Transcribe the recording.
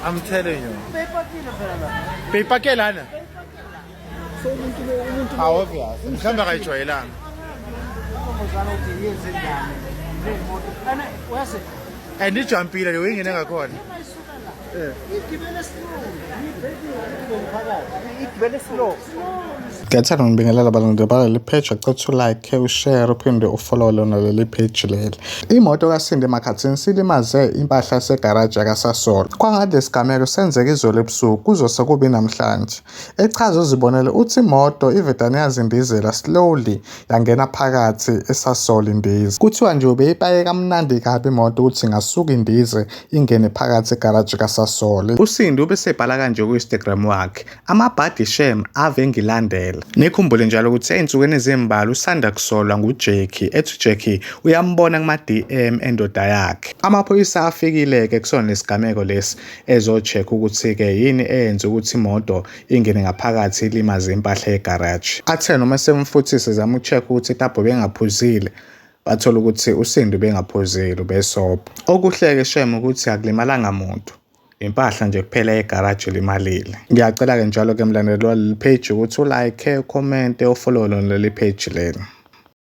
I'm telling you. Beyipakile phela la. Beyipake lana. So umuntu lo umuntu Ah, obvious. Mhlawumbe akayijwayelanga. Intombazana uthi yenze njani le moto. Ene wase And ijumpile le ingene ngakhona. mayisuka la. Igibele slow. Ibhekile phakathi. Igibele slow. Ngiyathanda ngibingelela abalandeli baleli page, acela ukuthi ulike, ushare, uphinde ufollow lona leli page leli. Imoto kaSindi Makhathini silimaze impahla yasegaraji yakaSasol. Kwangathi lesigameko senzeka izolo ebusuku kuzose kubi namhlanje. Echaza uzibonele uthi imoto ivedane yazindizela slowly yangena phakathi eSasol indiza. Kuthiwa nje ubeyipake kamnandi kabi imoto ukuthi ingasuka indize ingene phakathi egaraji kaSasol. USindi ubesebhala kanje ku-Instagram wakhe, amabhadi shem ave ngilandela. Nikhumbule njalo ukuthi ey'nsukwini ezimbalwa usanda kusolwa nguJackie, ethi uJackie uyambona kuma-DM endoda yakhe. Amaphoyisa afikile-ke kusona lesigameko lesi ezo-check ukuthi-ke yini eyenza ukuthi imoto ingene ngaphakathi ilimaze impahla yegaraji. Athe noma semfuthisa ezama uku-check ukuthi itabho bengaphuzile, bathola ukuthi uSindi ubengaphuzile ubesobha. Okuhle-ke shem ukuthi akulimalanga muntu. Impahla nje kuphela yegaraji limalile. Ngiyacela-ke njalo-ke mlandeli waleli page ukuthi ulike, ucommente, ufollow lona leli page leli.